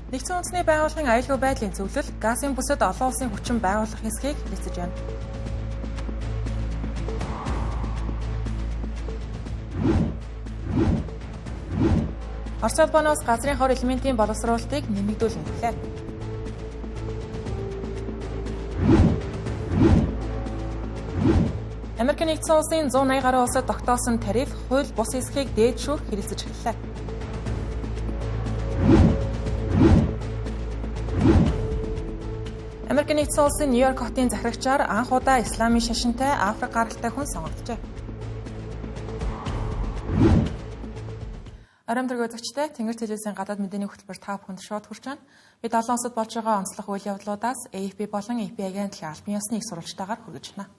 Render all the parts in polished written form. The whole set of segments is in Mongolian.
Нэгдсэн Үндэсний Байгууллагын аюулгүй байдлын зөвлөл газын бүсэд олон улсын хүчин байгуулах хэсгийг хэлэлцэж байна. Орос улбаноос газрын хор элементийн боловсруулалтыг нэмэгдүүлнэ гэлээ. Америк нэгдсэн улсын 180 гаруй улсад тогтоосон тариф хууль бус хэсгийг дээд шүүх хэрэглэж эхэллээ. Америк нэгдсэн улсын Нью-Йорк хотын захирагчаар анх удаа исламын шашинтай Африк гаралтай хүн сонгогджээ. Оройн төргөө үзэгчдээ Тэнгэр телевизийн гадаад мэдээний хөтөлбөр та бүхэнд шууд хүрч байна. Бид олон улсад болж байгаа онцлог үйл явдлуудаас AFP болон AP агентлагийн албан ёсны их сурвалжтайгаар хүргэж байна.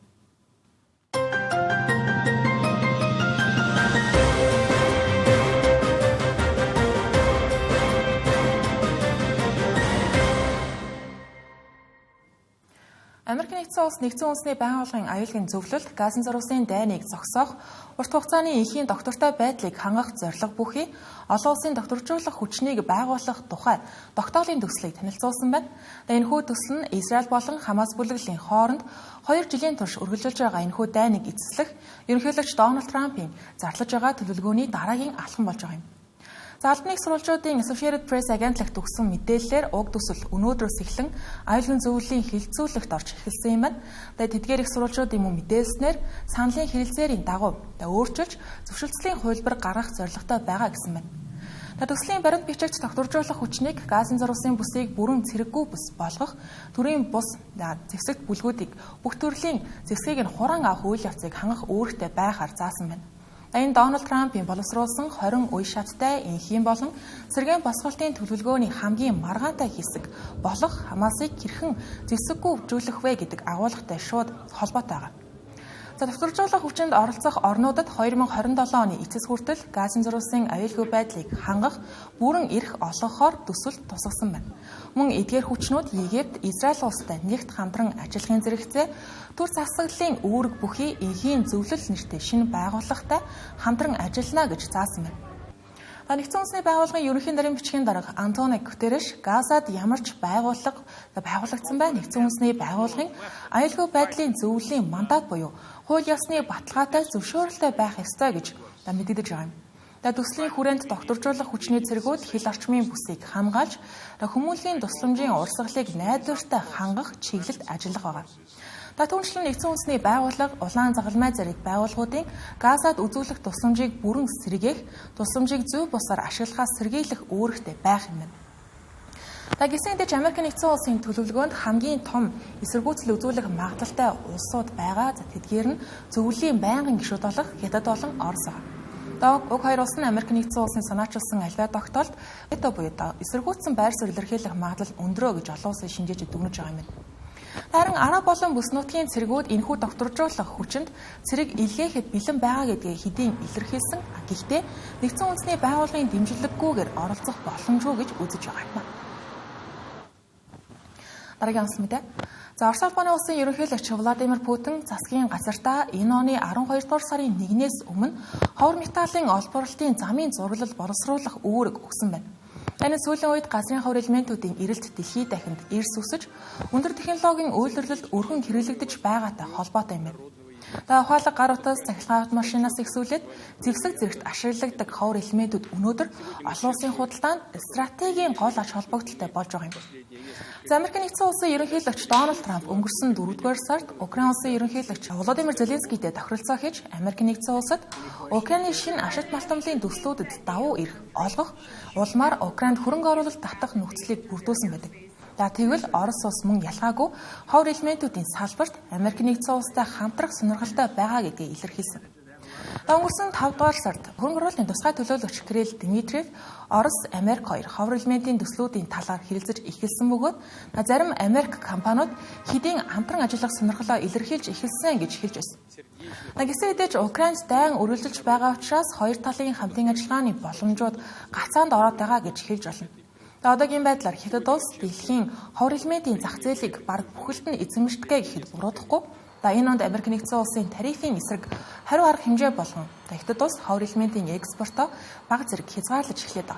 Америк нэгдсэн улс нэгдсэн үндэсний байгууллагын аюулгүй зөвлөлд газын зурвасын дайныг зогсоох, урт хугацааны энхийн доктортой байдлыг хангах зорилго бүхий олон улсын докторжуулах хүчнийг байгуулах тухай тогтоолын төслийг танилцуулсан байна. Энэхүү төсөл нь Израиль болон Хамас бүлэглэлийн хооронд 2 жилийн турш үргэлжилж байгаа энэхүү дайныг эцэслэх ерөнхийлөгч Дональд Трампын зарлаж байгаа төлөвлөгөөний дараагийн алхам болж байгаа юм. За албаны их сурвалжуудын Associated Press агентлагт өгсөн мэдээллээр уг төсөл өнөөдрөөс эхлэн аюулгүй зөвлөлийн хэлэлцүүлэгт орж эхэлсэн юм байна. Тэгээд тэдгээр их сурвалжуудын мөн мэдээлснээр саналын хэлэлцээрийн дагуу өөрчилж зөвшөлтслийн хувилбар гаргах зорилготой байгаа гэсэн байна. Төслийн баримт бичигт тогтворжуулах хүчнийг газын зурвасын бүсийг бүрэн цэрэггүй бүс болгох, төрийн бус зэвсэгт бүлгүүдийг бүх төрлийн зэвсгийг нь хураан авах үйл явцыг хангах үүрэгтэй байхаар заасан байна. Энэ Дональд Трампын боловсруулсан 20 үе шаттай энхийн болон сэргээн босголтын төлөвлөгөөний хамгийн маргаантай хэсэг болох Хамасыг хэрхэн зэвсэггүй өвжүүлэх вэ гэдэг агуулгатай шууд холбоотой байгаа. За тогтворжуулах хүчинд оролцох орнуудад 2027 оны эцэс хүртэл газын зурвасын аюулгүй байдлыг хангах бүрэн эрх олгохоор төсөлд тусгасан байна. Мөн эдгээр хүчнүүд Египт, Израиль улстай нэгт хамтран ажиллахын зэрэгцээ төр засаглалын үүрэг бүхий энхийн зөвлөл нэртэй шинэ байгууллагатай хамтран ажиллана гэж заасан байна. Нэгдсэн үндэсний байгууллагын ерөнхий нарийн бичгийн дарга Антонио Гутерреш Газад ямар ч байгууллага байгуулагдсан бай нэгдсэн үндэсний байгууллагын аюулгүй байдлын зөвлөлийн мандат буюу хууль ёсны баталгаатай зөвшөөрөлтэй байх ёстой гэж мэдэгдэж байгаа юм. Төслийн хүрээнд докторжуулах хүчний цэргүүд хил орчмын бүсийг хамгаалж хүмүүнлэгийн тусламжийн урсгалыг найдвартай хангах чиглэлд ажиллах байгаа. Түүнчлэн нэгдсэн үндэсний байгууллага улаан загалмай зэрэг байгууллагуудын Газад үзүүлэх тусламжийг бүрэн сэргээх, тусламжийг зөв бусаар ашиглахаас сэргийлэх үүрэгтэй байх юм байна. Гисэн хэдий ч Америк нэгдсэн улсын төлөвлөгөөнд хамгийн том эсэргүүцэл үзүүлэх магадлалтай улсууд байгаа. Тэдгээр нь зөвлөлийн байнгын гишүүд болох Хятад болон Орос байгаа. Уг хоёр улс нь Америк нэгдсэн улсын санаачилсан аливаа тогтоолд вето буюу эсэргүүцсэн байр суурь илэрхийлэх магадлал өндрөө гэж олон улсын шинжээчид дүгнэж байгаа юм байна. Харин Араб болон бүс нутгийн цэргүүд энэхүү докторжуулах хүчинд цэрэг илгээхэд бэлэн байгаа гэдгээ хэдийн илэрхийлсэн. Гэхдээ нэгдсэн үндэсний байгууллагын дэмжлэггүйгээр оролцох боломжгүй гэж үзэж байгаа юм. Дараагийн онцлог мэдээ. За Орос улбаны улсын ерөнхийлөгч Владимир Путин засгийн газартаа энэ оны 12 дугаар сарын 1-ээс өмнө ховор металлын олборлолтын замын зураглал боловсруулах үүрэг өгсөн байна. Энэ сүүлийн үед газрын ховор элементүүдийн эрэлт дэлхийд дахинд эрс өсөж, өндөр технологийн үйлдвэрлэлд өргөн хэрэглэгдэж байгаатай холбоотой юм байна. Ухаалаг гар утас, цахилгаан автомашинаас эхлүүлээд зэвсэг зэрэгт ашигладаг ховор элементүүд өнөөдөр олон улсын худалдаанд стратегийн гол ач холбогдолтой болж байгаа юм. За Америк нэгдсэн улсын ерөнхийлөгч Дональд Трамп өнгөрсөн 4-р сард Украин улсын ерөнхийлөгч Володимир Зеленскийтэй тохиролцоо хийж Америк нэгдсэн улсад Украины шинэ ашигт малтамлын төслүүдэд давуу эрх олгох, улмаар Украинд хөрөнгө оруулалт татах нөхцөлийг бүрдүүлсэн байдаг. Тэгвэл Орос улс мөн ялгаагүй ховор элементүүдийн салбарт Америк нэгдсэн улстай хамтрах сонирхолтой байгаа гэдгийг илэрхийлсэн. Өнгөрсөн 5 дугаар сард хөрөнгө оруулалтын тусгай төлөөлөгч Кирилл Дмитриев Орос, Америк хоёр ховор элементийн төслүүдийн талаар хэлэлцэж эхэлсэн бөгөөд зарим Америк компаниуд хэдийн хамтран ажиллах сонирхлоо илэрхийлж эхэлсэн гэж хэлж байсан. Гисэн хэдий ч Украинд дайн үргэлжилж байгаа учраас хоёр талын хамтын ажиллагааны боломжууд гацаанд ороод байгаа гэж хэлж болно. Одоогийн байдлаар Хятад улс дэлхийн ховор элементийн зах зээлийг бараг бүхэлд нь эзэмшдэг гэхэд буруудахгүй. Энэ онд Америк нэгдсэн улсын тарифын эсрэг хариу арга хэмжээ болгон Хятад улс ховор элементийн экспортоо бага зэрэг хязгаарлаж эхлэв.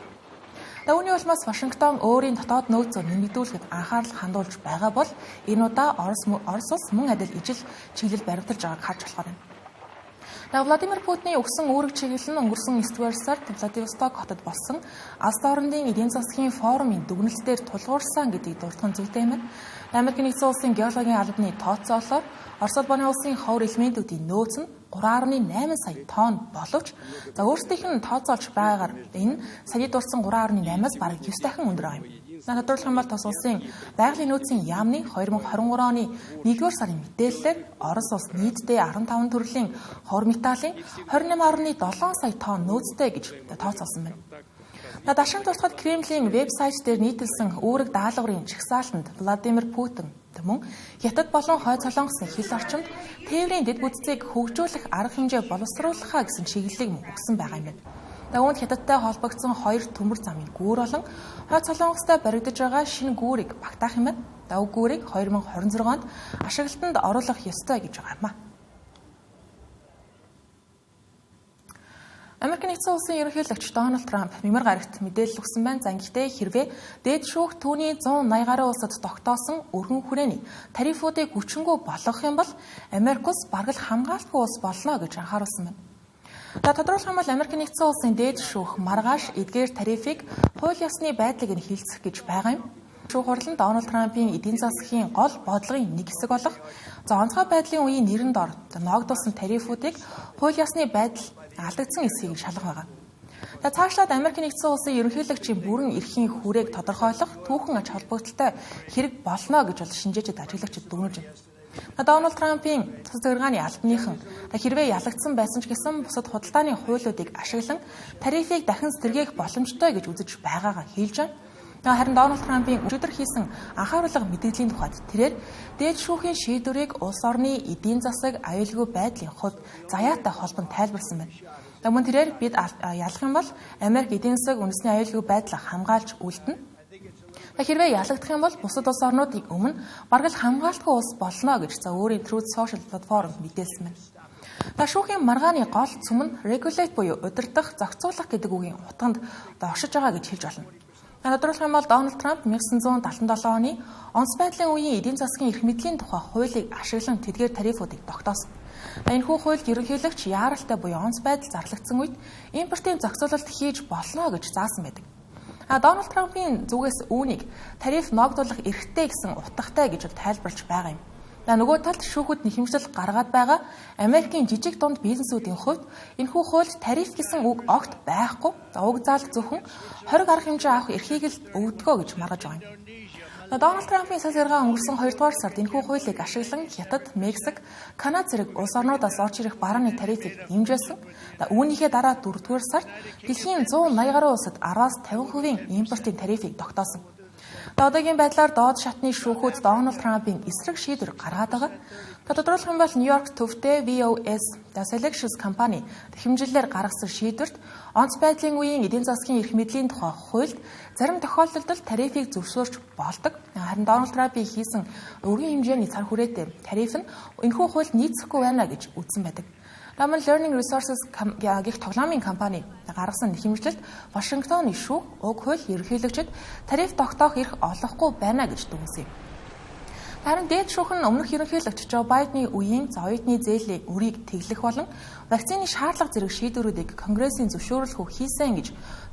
За үүний улмаас Вашингтон өөрийн дотоод нөөцөө нэмэгдүүлэхэд анхаарал хандуулж байгаа бол энэ удаа Орос улс мөн адил ижил чиглэл баримталж байгааг харж болохоор байна. За Владимир Путины өгсөн үүрэг чиглэл нь өнгөрсөн 9-р сард Владивосток хотод болсон алс орнын эдийн засгийн форумын дүгнэлтээр тулгуурсан гэдгийг дурдах нь зүйтэй юм. Америк нэгдсэн улсын геологийн албаны тооцоололоор Орос улбаны улсын ховор элементүүдийн нөөц нь 3.8 сая тонн боловч за өөрсдийнх нь тооцоолж байгаагаар энэ саяны дурдсан 3.8-аас бараг 9 дахин өндөр байгаа юм. Тодорхойлох юм бол тус улсын байгалийн нөөцийн яамны 2023 оны 1-р сарын мэдээллээр Орос улс нийтдээ 15 төрлийн ховор металлын 28.7 сая тонн нөөцтэй гэж тооцоолсон байна. Дашин дурдахад Кремлийн вебсайт дээр нийтэлсэн үүрэг даалгаврын жагсаалтанд Владимир Путин мөн Хятад болон Хойд Солонгосын хил орчимд тээврийн дэд бүтцийг хөгжүүлэх арга хэмжээ боловсруулахаа гэсэн чиглэлийг мөн өгсөн байгаа юм байна. Үүнд Хятадтай холбогдсон хоёр төмөр замын гүүр болон Хойд Солонгостой баригдаж байгаа шинэ гүүрийг багтаах юм байна. Уг гүүрийг 2026 онд ашиглалтанд оруулах ёстой гэж байгаа юм а. Америк нэгдсэн улсын ерөнхийлөгч Дональд Трамп мэмар гарагт мэдээлэл өгсөн байна. За гэхдээ хэрвээ дээд шүүх түүний 180 гаруй улсад тогтоосон өргөн хүрээний тарифуудыг хүчингү болгох юм бол Америк улс бараг л хамгаалтгүй улс болно гэж анхааруулсан байна. За тодорхойлох юм бол Америк нэгдсэн улсын дээд шүүх маргааш эдгээр тарифыг хууль ёсны байдлыг нь хилцэх гэж байгаа юм. Шүүх хурал нь Дональд Трампын эдийн засгийн гол бодлогын нэг хэсэг болох за онцгой байдлын үеийн нэрэн дор ноогдуулсан тарифуудыг хууль ёсны байдал алдагдсан эсхийг шалгах байгаа. За цаашлаад Америк нэгдсэн улсын ерөнхийлөгчийн бүрэн эрхийн хүрээг тодорхойлох түүхэн ач холбогдолтой хэрэг болно гэж бол шинжээчид ажиглагчид дүгнэж байна. Дональд Трампын цэцэг захиргааны албаныхан хэрвээ ялагдсан байсан ч гэсэн бусад худалдааны хуулиудыг ашиглан тарифыг дахин сэргээх боломжтой гэж үзэж байгаагаа хэлж байна. Харин Дональд Трампын өчигдөр хийсэн анхааруулга мэдээллийн тухайд тэрээр дээд шүүхийн шийдвэрийг улс орны эдийн засаг аюулгүй байдлын хувьд заяатай холбон тайлбарласан байна. Мөн тэрээр бид ялах юм бол Америк эдийн засаг үндэсний аюулгүй байдлаа хамгаалж үлдэнэ. Хэрвээ ялагдах юм бол бусад улс орнуудыг өмнө бараг л хамгаалтгүй улс болно гэж за өөрийн Truth Social платформ мэдээлсэн байна. Шүүхийн маргааны гол цөм нь regulate буюу удирдах, зохицуулах гэдэг үгийн утганд оршиж байгаа гэж хэлж болно. Тодорхойлох юм бол Дональд Трамп 1977 оны онц байдлын үеийн эдийн засгийн эрх мэдлийн тухай хуулийг ашиглан тэдгээр тарифуудыг тогтоосон. Энэхүү хуульд ерөнхийлөгч яаралтай буюу онц байдал зарлагдсан үед импортын зохицуулалт хийж болно гэж заасан байдаг. Дональд Трампын зүгээс үүнийг тариф ноогдуулах эрхтэй гэсэн утгатай гэж тайлбарлаж байгаа юм. Нөгөө талд шүүхүүд нэхэмжлэл гаргаад байгаа Америкийн жижиг дунд бизнесүүдийн хувьд энэхүү хуульд тариф гэсэн үг огт байхгүй. Уг заалт зөвхөн 20 арга хэмжээ авах эрхийг л өгдөгөө гэж маргаж байгаа юм. Дональд Трампын цэцэг захиргаа өнгөрсөн 2 дугаар сард энэхүү хуулийг ашиглан Хятад, Мексик, Канада зэрэг улс орнуудаас орж ирэх барааны тарифыг нэмжээсэн. Үүнийхээ дараа 4 дугаар сард дэлхийн 180 гаруй улсад 10-аас 50% импортын тарифыг тогтоосон. Одоогийн байдлаар доод шатны шүүхүүд Дональд Трампын эсрэг шийдвэр гаргаад байгаа. Тодорхойлох юм бол Нью-Йорк төвтэй VOS The Selections компани хэмжлэлээр гаргасан шийдвэрт онц байдлын үеийн эдийн засгийн эрх мэдлийн тухай хуульд зарим тохиолдолд тарифыг зөвшөөрч болдог. Харин Дональд Трампын хийсэн өргөн хэмжээний цар хүрээтэй тариф нь энэхүү хуульд нийцэхгүй байна гэж үзсэн байдаг. Diamond Learning Resources гэх тоглоомын компани гаргасан нэхэмжлэлд Вашингтоны шүүх уг хууль ерөнхийлөгчид тариф тогтоох эрх олгохгүй байна гэж дүгнэсэн юм. Харин дээд шүүх нь өмнөх ерөнхийлөгч Жо Байдны үеийн оюутны зээлийн өрийг тэглэх болон вакцины шаардлага зэрэг шийдвэрүүдийг Конгрессийн зөвшөөрлөхөө хийсэн гэж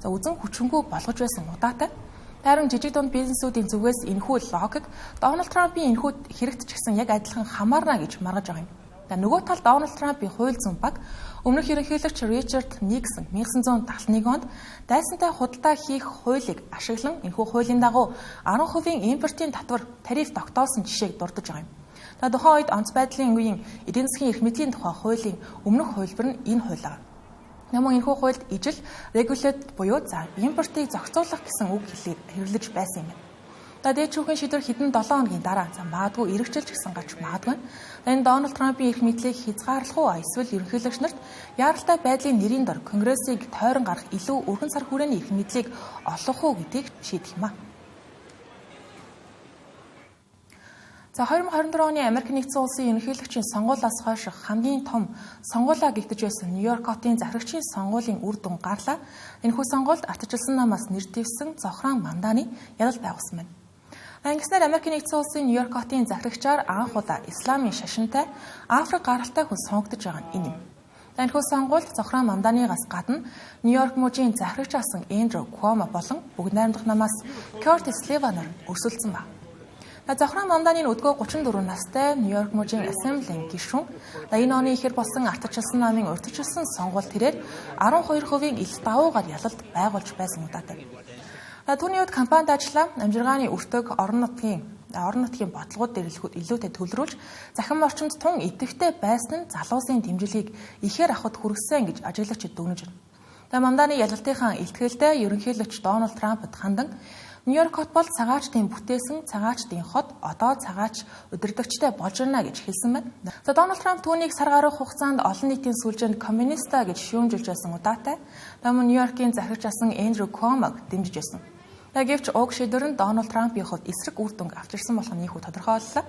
үзэн хүчингү болгож байсан удаатай. Харин жижиг дунд бизнесүүдийн зүгээс энэхүү логик Дональд Трампын энэхүү хэрэгт ч гэсэн яг адилхан хамаарна гэж маргаж байгаа юм. Нөгөө талд Дональд Трампын хууль зүйн баг өмнөх ерөнхийлөгч Ричард Никсон 1971 онд дайсантай худалдаа хийх хуулийг ашиглан энэхүү хуулийн дагуу 10% импортын татвар тариф тогтоосон жишээг дурдж байгаа юм. Тухайн үед онц байдлын үеийн эдийн засгийн эрх мэдлийн тухай хуулийн өмнөх хувилбар нь энэ хууль байгаа. Мөн энэхүү хуульд ижил regulate буюу за импортыг зохицуулах гэсэн үг хэрэглэж байсан юм байна. Дээд шүүхийн шийдвэр хэдэн 7 хоногийн дараа за магадгүй эргэжүүлж гэсэн гарч магадгүй. Энэ Дональд Трампын эрх мэдлийг хязгаарлах уу эсвэл ерөнхийлөгч нарт яаралтай байдлын нэрийн дор Конгрессыг тойрон гарах илүү өргөн цар хүрээний эрх мэдлийг олгох уу гэдгийг шийдэх юм а. За 2024 оны Америк нэгдсэн улсын ерөнхийлөгчийн сонгуулиас хойш хамгийн том сонгуулиа гэгдэж байсан Нью-Йорк хотын захирагчийн сонгуулийн үр дүн гарлаа. Энэхүү сонгуульд ардчилсан намаас нэр дэвсэн Зохран Мамдани ялалт байгуулсан байна. Ингэснээр Америк нэгдсэн улсын Нью-Йорк хотын захирагчаар анх удаа исламын шашинтай Африк гаралтай хүн сонгогдож байгаа нь энэ юм. Энэхүү сонгуульд Зохран Мамданигаас гадна Нью-Йорк мужийн захирагч асан Эндрю Куомо болон бүгд найрамдах намаас Кёртис Сливаа нар өрсөлдсөн байна. Зохран Мамданы өдгөө 34 настай Нью-Йорк мужийн Ассемблийн гишүүн. Энэ оны ихэр болсон ардчилсан намын урьдчилсан сонгуул тэрээр 12% ил давуугаар ялалт байгуулж байсан удаатай. Түүний хувьд компанид ажиллаа амжиргааны өртөг орон нутгийн бодлогууд дээр илүүтэй төвлөрүүлж захин орчинд тун идэвхтэй байсан нь залуусын дэмжлэгийг ихээр авахд хүргэсэн гэж ажиглагчид дүгнэж байна. Мамданы ялалтынхаа илтгэлдээ ерөнхийлөгч Дональд Трампд хандан Нью-Йорк хот бол цагаачдын бүтээсэн цагаачдын хот одоо цагаач удирдагчтай болж байна гэж хэлсэн байна. За Дональд Трамп түүнийг сар гаруй хугацаанд олон нийтийн сүлжээнд коммуниста гэж шүүмжилж байсан удаатай. Мөн Нью-Йоркийн захирагч асан Эндрю Куомог дэмжиж байсан. Гэвч уг шийдвэр нь Дональд Трампын хувьд эсрэг үр дүнг авчирсан болох нь ийхүү тодорхойллоо.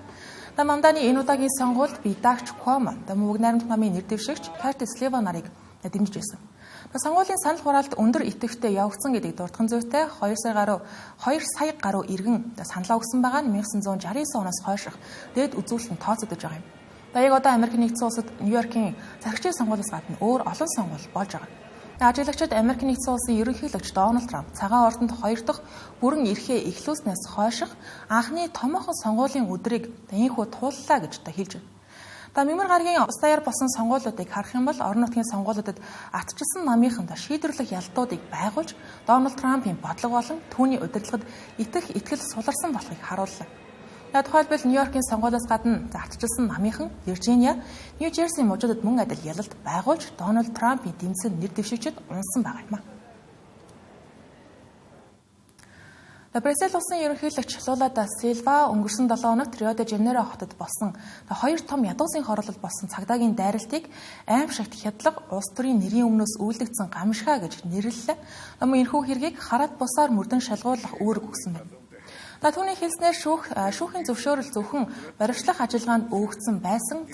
Мамданы энэ удаагийн сонгуульд бие даагч Куомо, мөн найрамдах намын нэр дэвшигч Кертис Сливаа нарыг дэмжиж байсан. Сонгуулийн санал хураалт өндөр идэвхтэй явагдсан гэдгийг дурдхан зүйтэй 2 сая гаруй иргэн саналаа өгсөн байгаа нь 1969 оноос хойших дээд үзүүлэлт нь тооцогдож байгаа юм. Яг одоо Америк нэгдсэн улсад Нью-Йоркийн захирагчийн сонгуулиас гадна өөр олон сонгуул болж байгаа. Ажиглагчид Америк нэгдсэн улсын ерөнхийлөгч Дональд Трамп цагаан ордонд хоёр дахь бүрэн эрхээ эхлүүлснээс хойших анхны томоохон сонгуулийн өдрийг ийнхүү тууллаа гэж хэлж байна. Мягмар гарагийн улс даяар болсон сонгуулиудыг харах юм бол орон нутгийн сонгуулиудад ардчилсан намынхан шийдвэрлэх ялалтуудыг байгуулж Дональд Трампын бодлого болон түүний удирдлагад итгэх итгэл суларсан болохыг харууллаа. Тухайлбал Нью-Йоркийн сонгуулиас гадна ардчилсан намынхан Виржиниа, Нью Жерси мужуудад мөн адил ялалт байгуулж Дональд Трампын дэмжсэн нэр дэвшигчид унсан байгаа юм а. Бразил улсын ерөнхийлөгч Лула да Силва өнгөрсөн 7 хоногт Рио де Жанейро хотод болсон хоёр том ядуусын хорлол болсон цагдаагийн дайралтыг аимшигт хядлага улс төрийн нэрийн өмнөөс үйлдэгдсэн гамшгаа гэж нэрлэлээ. Мөн энэхүү хэргийг хараад бусаар мөрдөн шалгуулах үүрэг өгсөн байна. Түүний хэлснээр шүүхийн зөвшөөрөл зөвхөн баривчлах ажиллагаанд өгөгдсөн байсан.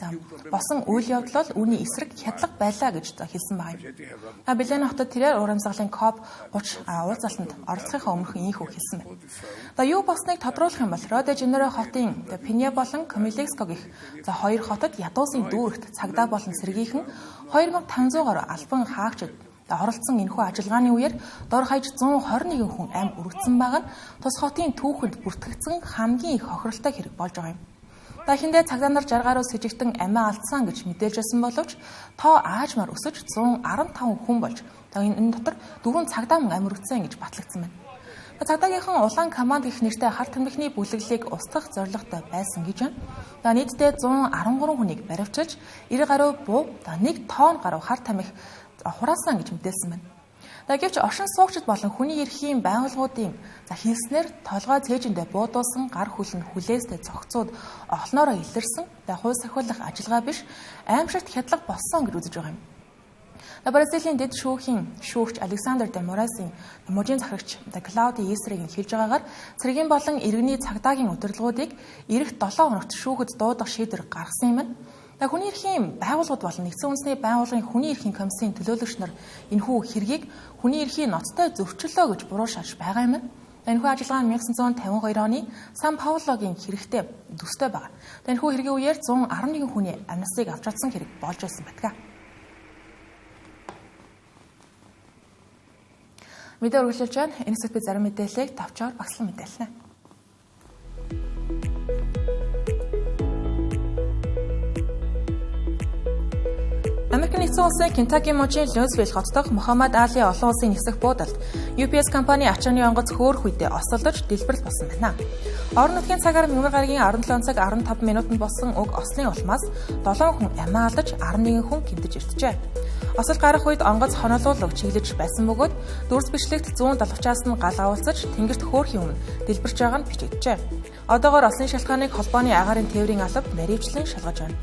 Босон үйл явдал бол үүний эсрэг хядлага байлаа гэж хэлсэн байгаа юм. Белен хотод тэрээр уурамсгалын COP30 уулзалтанд оролцохынхаа өмнөхөн ийхүү хэлсэн байна. Юу болсныг тодруулах юм бол Рио де Жанейро хотын Пиня болон Комилекско гэх хоёр хотод ядуусын дүүрэгт цагдаа болон сэргийхэн 2500 гаруй албан хаагчид оролцсон энэхүү ажиллагааны үеэр дор хаяж 121 хүн амь өргөцсөн байгаа нь тус хотын түүхэнд бүртгэгдсэн хамгийн их хохиролтой хэрэг болж байгаа юм. Дахиндээ цагдаа нар 60 гаруй сэжигтэн амиа алдсан гэж мэдээлж байсан боловч тоо аажмаар өсөж 115 хүн болж энэ дотор 4 цагдаа мөн амь өргөцсөн гэж батлагдсан байна. Цагдаагийнхан улаан команд гэх нэртэй хар тамхины бүлэглэлийг устгах зорилготой байсан гэж байна. Нийтдээ 113 хүнийг баривчилж 90 гаруй буу, 1 тонн гаруй хар тамхи хураасан гэж мэдээлсэн байна. Гэвч оршин суугчид болон хүний эрхийн байгууллагуудын хэлснээр толгой цээжиндээ буудуулсан гар хөл нь хүлээстэй цогцууд олноороо илэрсэн хууль сахиулах ажиллагаа биш аимшигт хядлага болсон гэж үзэж байгаа юм. Бразилийн дэд шүүхийн шүүгч Александр де Морайсын мужийн захирагч Клауди Исрийг хэлж байгаагаар цэргийн болон иргэний цагдаагийн удирдлагуудыг ирэх 7 хоногт шүүхэд дуудах шийдвэр гаргасан юм байна. Хүний эрхийн байгууллагууд болон нэгдсэн үндэсний байгууллагын хүний эрхийн комиссийн төлөөлөгч нар энэхүү хэргийг хүний эрхийн ноцтой зөрчлөө гэж буруу шааж байгаа юм. Энэхүү ажиллагаа нь 1952 оны Сан Паулогийн хэрэгтэй төстэй байгаа. Энэхүү хэргийн үеэр 111 хүний амнасыг авч чадсан хэрэг болж байсан байдаг. Мэдээ үргэлжлүүлж байна. Энэ хэсэгт би зарим мэдээллийг товчоор багслан мэдээлнэ. Америк нэгдсэн улсын Кентаки мужийн Луисвилл хот дахь Мохаммад Али олон улсын нисэх буудалд UPS компани ачааны онгоц хөөрөх үедээ осолдож дэлбэрэл болсон байна. Орон нутгийн цагаар мягмар гарагийн 17 цаг 15 минутанд болсон уг ослын улмаас 7 хүн амиа алдаж 11 хүн гэмтэж ирджээ. Осол гарах үед онгоц хонолуулаг чиглэж байсан бөгөөд дүрс бичлэгт зүүн далавчаас нь гал авалцаж тэнгэрт хөөрхийн өмнө дэлбэрч байгаа нь бичигджээ. Одоогоор ослын шалтгааныг холбооны агаарын тээврийн алба наривчлан шалгаж байна.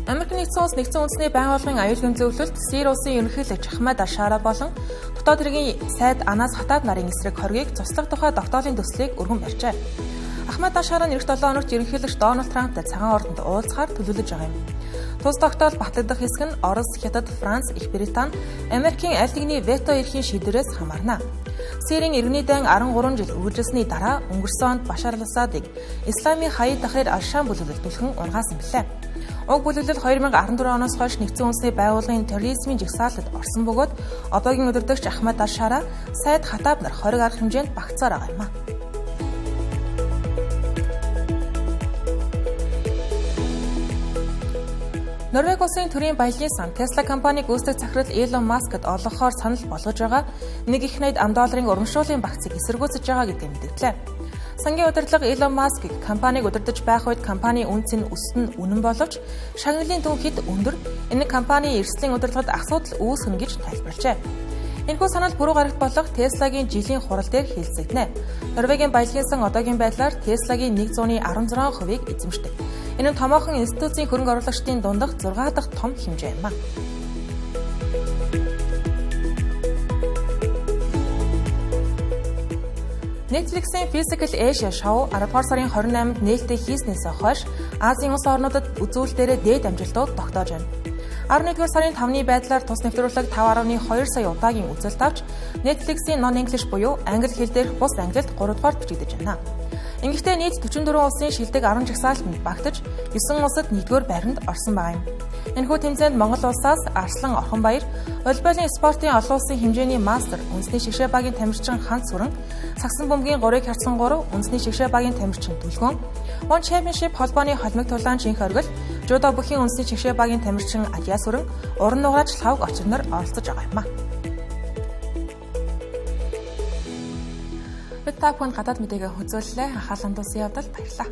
Америк нэгдсэн улс нэгдсэн үндэсний байгууллагын аюулгүй зөвлөлд Сири улсын ерөнхийлөгч Ахмад Ашара болон дотоод хэргийн сайд Анас Хатаб нарын эсрэг хоргийг цуслах тухай тогтоолын төслийг өргөн барьжээ. Ахмад Ашара нь эх 7 хоногт ерөнхийлөгч Дональд Трамптай цагаан ордонд уулзахаар төлөвлөж байгаа юм. Тус тогтоол батлагдах хэсэг нь Орос, Хятад, Франц, Их Британи, Америкийн аль нэгний вето эрхийн шийдвэрээс хамаарна. Сирийн иргэний дайн 13 жил үргэлжилсэний дараа өнгөрсөн онд Башар ал-Асадыг Исламын Хаяд Тахрир аль-Шам бүлэглэл түлхэн унгаасан билээ. Уг бүлэглэл 2014 оноос хойш нэгдсэн үндэсний байгууллагын терроризмын жагсаалтад орсон бөгөөд одоогийн удирдагч Ахмад Ашара, сайд Хатаб нар хориг арга хэмжээнд багцаар байгаа юм а. Норвеги улсын төрийн баялагын сан Tesla компаниг үүсгэх захирал Elon Musk-д олгохоор санал болгож байгаа 1.80 ам долларын урамшууллын багцыг эсэргүүцэж байгаа гэдэг мэдэгдлээ. Сангийн удирдлага Elon Musk-ыг компаниг удирдах байх үед компанийн үнэ цэн өссөн нь үнэн боловч шагналын дүн хэд өндөр энэ компанийн эрсдлийн удирдлагад асуудал үүсгэнэ гэж тайлбарлажээ. Энэхүү санал пүрэв гарагт болох Tesla-гийн жилийн хурал дээр хэлцэгдэнэ. Норвегийн баялагын сан одоогийн байдлаар Tesla-гийн 116%-ийг эзэмшдэг. Энэ нь томоохон институцийн хөрөнгө оруулагчдын дундах 6 дахь том хэмжээ юм а. Netflix-ийн Physical Asia шоу 10 дугаар сарын 28-нд нээлттэй хийснээс хойш Азийн улс орнуудад үзүүлэлтээрээ дээд амжилтууд тогтоож байна. 11-р сарын 5-ны байдлаар тус нэвтрүүлэг 5.2 сая удаагийн үзэлт авч Netflix-ийн Non-English буюу англи хэл дээрх бус англид 3 дугаарт бичигдэж байна. Ингэхдээ нийт 44 улсын шилдэг 10 жагсаалтанд багтаж 9 улсад 1-р байранд орсон байгаа юм. Энэхүү тэмцээнд Монгол улсаас Арслан Орхонбаяр, волейболын спортын олон улсын хэмжээний мастер, үндэсний шигшээ багийн тамирчин Хант Сүрэн, сагсан бөмбөгийн 3-ыг харьцан 3, үндэсний шигшээ багийн тамирчин Дүлгөөн, One Championship холбооны холимог тулаанч Инх Оргил, жудо бүхийн үндэсний шигшээ багийн тамирчин Ажаа Сүрэн, уран нугараач Лхавг Очир нар оролцож байгаа юм а. Бид та бүхэнд гадаад мэдээгээ үзүүллээ. Анхаарал хандуулсан явдал баярлалаа.